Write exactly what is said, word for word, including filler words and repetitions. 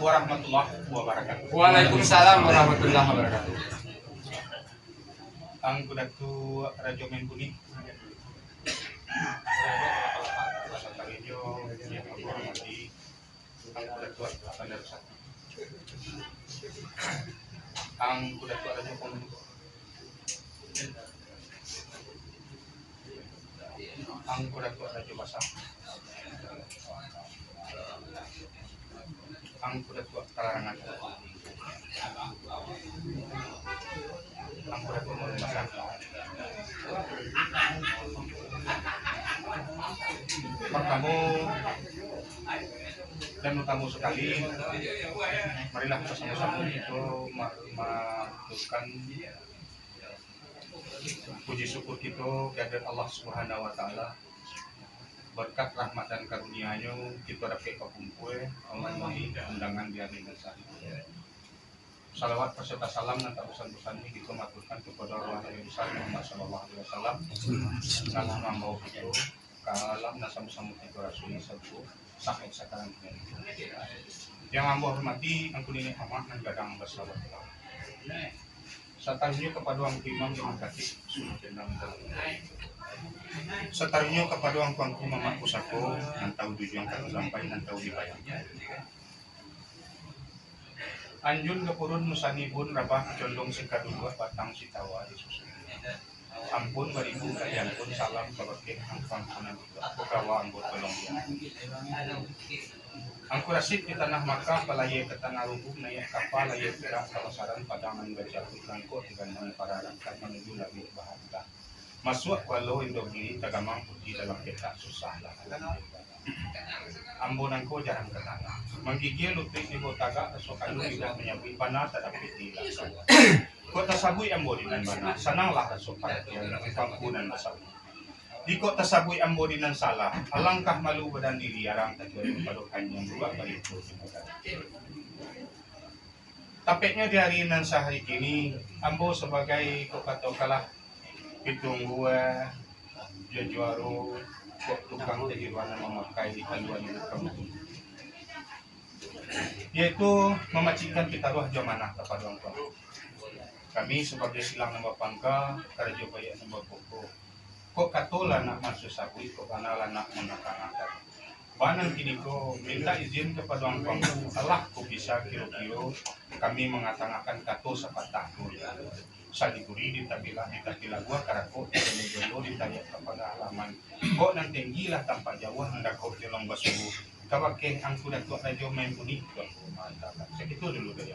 Warahmatullahi wabarakatuh. Waalaikumsalam warahmatullahi wabarakatuh. Angku Datuak Rajo Main Kunik. Angku Datuak Bandar Sati. Angku Datuak Rajo Pun. Angku Datuak Rajo Basah. Angku Datuak Talarangan. Angku Datuak Marumasan. Partamo dan utamo sakali, marilah basamo-samo kito ma-, maaturkan puji syukur kito ka hadirat Allah Subhanahu wa Taala. Barkat rahmat dan karunia-Nyo, kito dapek bakumpua, memenuhi undangan di hari nan sahari. Salawat beserta salam nan tak bosan-bosan kito maaturkan kepada arwah Nabi besar Muhammad sallallahu alaihi wasallam, nan mambawa kito ka alam nan samo-samo kito rasui sabuah saat sakarang ini. Yang ambo hormati Angku Niniak Mamak nan gadang basalamat. Sataruihnyo kapado Angku Imam Imam Khatib, Sunan Kudus. Sataruihnyo kapado angku-angku mamak pusako, nan tahu tujuan ka tasampai, nan tahu dibayangkan. Anjun gapurun musani bun rabah, condong sikaduduak batang sitawa disusun. Ampun baribu kali ampun, salam kabakeh angku-angku nan iduik, kawa ambo tolong dia. Angku Rasid di tanah Makkah, balayia ka tanah Rubuh, naiak kapa layia pirak, kawasaran padang nan bajabun, rangkok digandang pararakan, manuju labiah baharta. Masuak kualo Indogiri, tagamang putih dalam petak, susah lah. Ambo nangko jarang ka tanah. Manggigia lutuik di bawah tagak, raso kalu lidah manyabuik, bana tadapek diilakkan. Kok tasabuik ambo di nan bana, sananglah raso paratian, pangku nan basabuik. Jikok tasabuik ambo di nan salah, alangkah malu badan diri, arang tacuali pado kain nan buruak baitu. Tapeknyo di hari nan sahari kini, ambo sabagai, kok katokanlah, pitunggua, jo juaro, kok tukang tajiruan nan mamakai di haluan iduik kami, yaitu mamacikkan pitaruah jo amanah kapado angku. Kami sabagai silang nan bapangka, karajo baiak nan bapokok. Kok kato lah nak masuak sabuik, kok bana lah nak mangatang-atang. Bana kini ko, mintak izin kapado angku, alah kok bisa kiro-kiro kami mangatang-atang kato sapatah dua. Sadikuri ditabilah, ditapi labuah karakok, dijolo-jolo ditariak kapado halaman. Kok nan tinggi lah tampak jauah, mandakok jolong basubuh. Kabakeh Angku Datuak Rajo Main Kunik, Tuanku. Mantap. Sakitu dulu dari